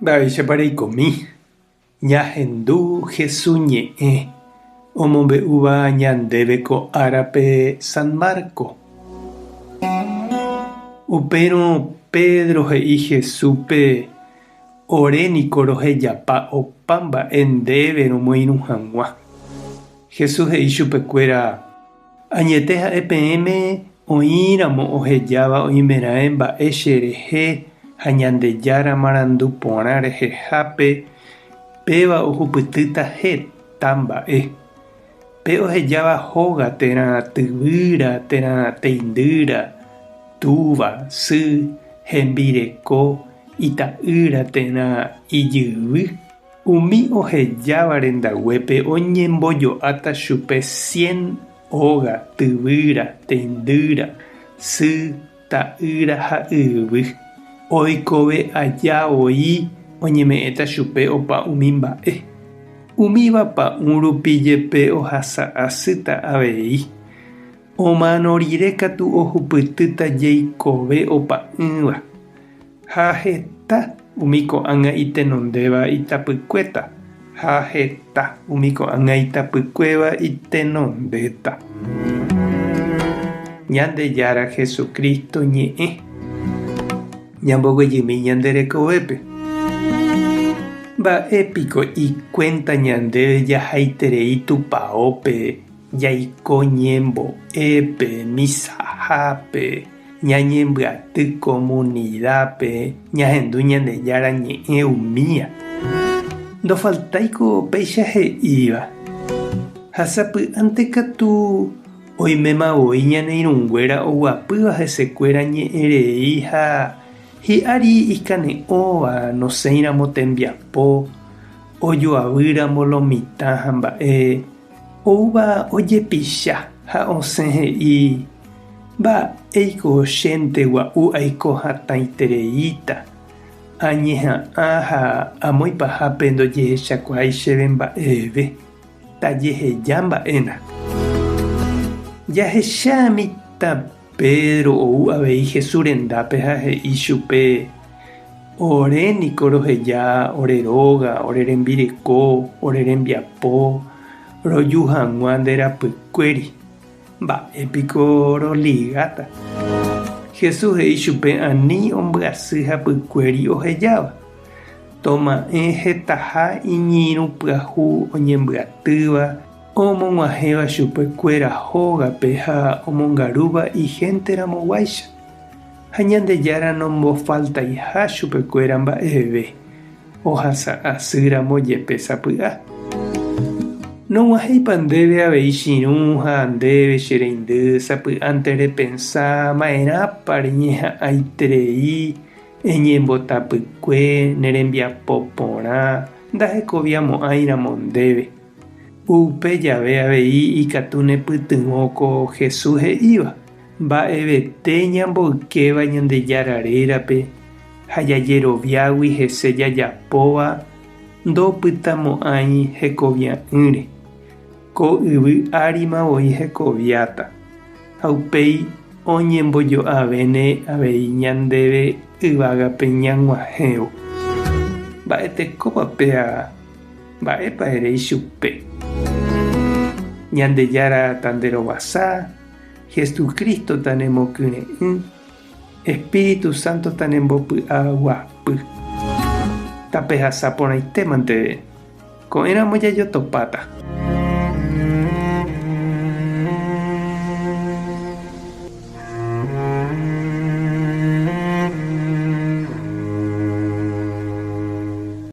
Mba'éichapa reikomi? Ñahendu Hesu ñe'ẽ omombe'úva ñandéve ko árape San Marco. Upérõ Pedro he'i Jesúspe, Ore niko rohejapa opa mba'e ndéve romoirũ hag̃ua. Jesús he'i chupekuéra, Añete ha'e peẽme oĩramo ohejáva oimeraẽ mba'e che rehe ha Ñandejára marandu porã rehehápe, péva ohupytýta heta mba'e. Pe ohejáva hóga térã tyvýra térã teindýra, túva, sy, hembireko, ita'ýra térã ijyvy, Umi ohejáva rendaguépe oñembojo'áta chupe cien óga, tyvýra, teindýra, sy, ta'ýra ha yvy. Oikove aja voi oñeme'ẽta chupe opa umi mba'e. Umíva pa'ũ rupi jepe ohasa asýta avei. Omano rire katu ohupytýta jeikove opa'ỹva. Ha heta umi ko'ág̃a itenondéva itapykuéta, ha heta umi ko'ág̃a itapykuéva itenondéta. Ñandejára Jesucristo ñe'ẽ ñamboguejymi ñande rekovépe. Mba'e piko ikuénta ñandéve jahaiterei tupaópe jaiko ñembo'épe, misahápe, ñañembyaty komunidápe, ñahendu Ñandejára ñe'ẽ umía. Ndofaltáiko péicha he'íva. Ha sapy'ánte katu oiméma voi ñane irũnguéra oguapýva hesekuéra ñe'ẽ rei ha hi'ári ikane'õva nosẽiramo tembiapo, ojoavýramo lo mitã ha mba'e. Oúva ojepicha ha osẽ he'i, Mba'éiko chénte gua'u aiko hatãitereíta, añeha'ã ha amo ipahápe ndojehechakuaái chéve mba'eve, tajeheja mba'éna. Jahecha mitã Pedro ou avei Jesús rendápe ha he'i chupe, Ore niko roheja ore róga, ore rembireko, ore rembiapo, roju hag̃ua nde rapykuéri. Mba'e piko roligáta? Jesús he'i chupe ani ombyasy hapykuéri ohejáva. Toma'ẽ hetaha iñirũ pyahu oñembyatýva Omog̃uahẽva chupekuéra hógape ha omongarúva ihénteramoguáicha, ha Ñandejára nombofaltaiha chupekuéra mba'eve, ohasa asýramo jepe sapy'a. Nog̃uahẽipa ndéve avei chirũ ha ndéve che reindy sapy'ánte repensa ma'erãpa reñeha'ãiterei eñembotapykue ne rembiapo porã ndahekoviamo'ãiramo ndéve. Upe jave avei ikatu nepytyvõ ko Jesús he'íva, Mba'evete ñamboykéva Ñandejára rérape ha jajeroviágui hese jajapóva ndopytamo'ãi hekovia'ỹre. Ko yvy árima voi hekoviáta, ha upéi oñembojo'avéne avei ñandéve yvágape ñag̃uahẽvo. Mba'etekópa péa Mba'épa ere ichupe? Ñandejára tanderovasa, Jesucristo tanemokyre'ỹ, Espíritu Santo tanembopy'aguapy. Tapehasa porãitémante, ko'ẽramo jajotopáta.